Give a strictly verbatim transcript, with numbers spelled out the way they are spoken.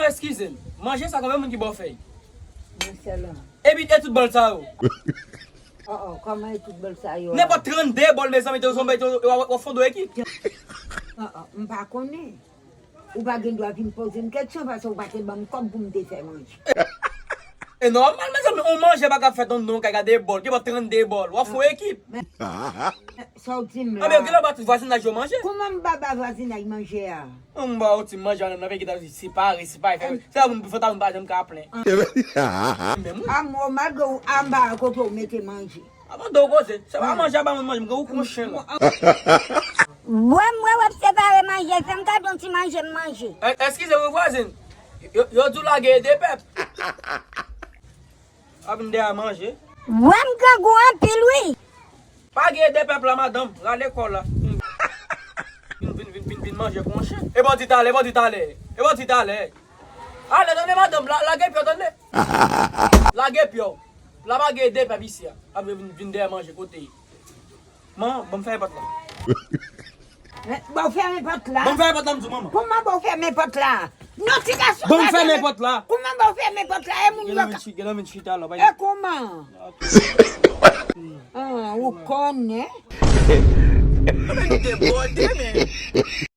Eskize m, manje sa konbyen moun ki ba w fè l? Mwen sèl an. Epi e tout bòl sa yo? Oh, oh, kòman e tout bòl sa yo? Nenpòt trannde bòl, mezanmi, te w zonbe, te w w- w fondwe ekip. Oh, oh, m pa konnen. Ou pa gen dwa vin poze m keksyon paske ou pa te ban m kòb pou m te fè manje. E nòmal, mezanmi, on manje pa ka fèt anndan yon kay, gade bòl, gen bòl trannde bòl, w ap fè ekip. Sa w di m Anben, la? Gen lè w ba tout vwazinaj yo manje. Kouman m ba ba vwazinaj manje a? M ba w ti manje an nan, ki ta di separe, separe, fè. Se la moun pou fè ta moun pa janm ka plen. Menm wi. A mwen, malgre ou anba kote ou mete manje. Avan de w koze, se pa manje a ba moun manje, m gen ou kon chen la. Wè m wè w ap separe manje, fè m gade yon ti manje m manje. E- Eskize wi vwazin. Yo, yo di w lage ede pèp. Ap vin dèyè manje. Wè m grangou anpil wi. Pa gen ede pèp la madanm, rale kò la. Vin, vin, vin, vin, vin manje kon chen. E bandi talè, bandi talè. E bandi talè. Ale, tande madanm, la- lage pye w, tande. Lage pye w. La pa gen ede pèp isi a. Ap vin, vin dèyè manje kote. Man, ban m fèmen pòt la. Ba w fèmen pòt la? Ban m fèmen pòt la, m di w, manman. Kouman ba w fèmen pòt la? Non, ti gason. Ban m fèmen pòt la. Kouman ba w fèmen pòt la? E moun Gen yo lòm vin ka. chi- gen lòm vin chita la. E kouman? Ah, ou konnen? Debòde, men.